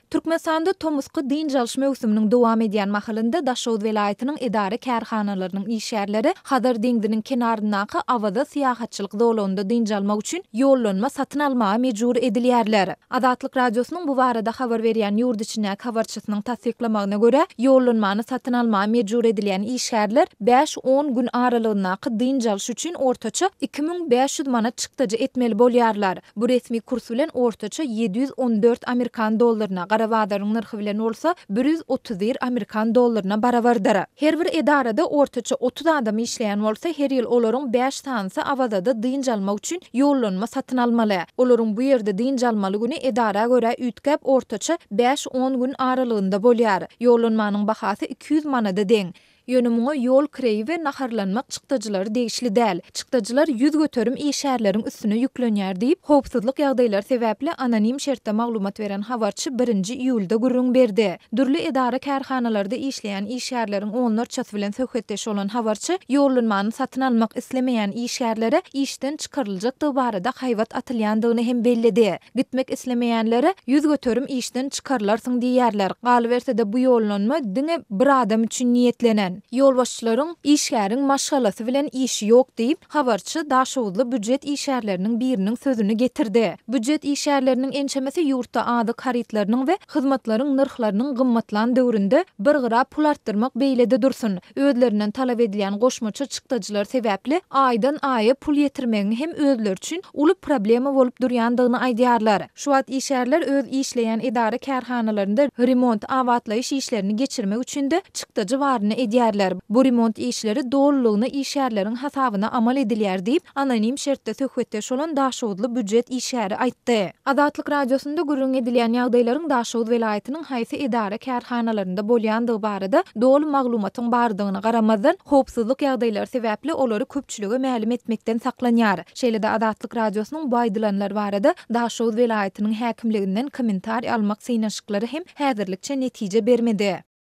Türkmenistanda tomusky dynç alyş möwsüminiň dowam edýän mahalynda Daşoguz welaýatynyň edara-kärhanalarynyň işgärleri Hazar deňziniň kenaryndaky Awaza syýahatçylyk zolagynda dynç almak üçin ýollanma satyn almaga mejbur edilýärler. Azatlyk Radiosynyň bu barada habar berýän ýurt içindäki habarçysynyň tassyklamagyna görä, ýollanmany satyn almaga mejbur edilýän işgärler bäş-on gün aralygyndaky dynç alyş üçin ortaça 2500 manat çykdajy etmeli bolýarlar. Bu resmi kurs bilen ortaça 714 amerikan dollaryna, gara bazaryň nyrhy bilen bolsa 131 amerikan dollaryna barabardyr. Her bir edarada ortaça 30 adam işleýän bolsa, her ýyl olaryň bäş sanysy Awazada dynç almak üçin ýollanma satyn almaly. Olaryň bu ýerde dynç almaly güni edara görä üýtgäp, ortaça bäş-on gün aralygynda bolýar. Ýollanmanyň bahasy 200 manada deň. Ýöne muňa ýol kireýi we naharlanmak çykdajylary degişli däl. Çykdajylar 100% işgärleriň üstüne ýüklenýär diýip, howpsuzlyk ýagdaýlary sebäpli anonim şertde maglumat beren habarçy birinji iýulda gürrüň berdi. Dürli edara-kärhanalarda işleýän işgärleriň onlarçasy bilen söhbetdeş bolan habarçy ýollanmany satyn almak islemeýän işgärlere işden çykaryljakdygy barada haýbat atylýandygyny hem belledi. Gitmek islemeýänlere 100% işden çykarylarsyň diýýärler. Galyberse-de bu ýollanma diňe bir adam üçin niýetlenen. Ýolbaşçylaryň işgäriň maşgalasy bilen işi ýok diýip, habarçy daşoguzly býujet işgärleriniň biriniň sözüni getirdi. Býujet işgärleriniň ençemesi ýurtda azyk harytlarynyň we hyzmatlaryň nyrhlarynyň gymmatlan döwründe bir gyra pul artdyrmak beýle-de dursun, özlerinden talap edilýän goşmaça çykdajylar sebäpli aýdan-aýa pul ýetirmegiň hem özleri üçin uly problema bolup durýandygyny aýdýarlar. Şu wagt işgärler öz işleýän edara-kärhanalarynda remont, abatlaýyş işlerini geçirmek üçin-de çykdajy baryny edýärler. Bu remont işleri dolulygyna işgärleriň hasabyna amal edilýär diýip, anonim şertde söhbetdeş bolan daşoguzly býujet işgäri aýtdy. Azatlyk Radiosynda gürrüň edilýän ýagdaýlaryň Daşoguz welaýatynyň haýsy edara-kärhanalarynda bolýandygy barada doly maglumatyň bardygyna garamazdan, howpsuzlyk ýagdaýlary sebäpli olary köpçülige mälim etmekden saklanýar. Şeýle-de Azatlyk Radiosynyň bu aýdylanlar barada Daşoguz welaýatynyň häkimliginden kommentariý almak synanyşyklary hem häzirlikçe netije bermedi.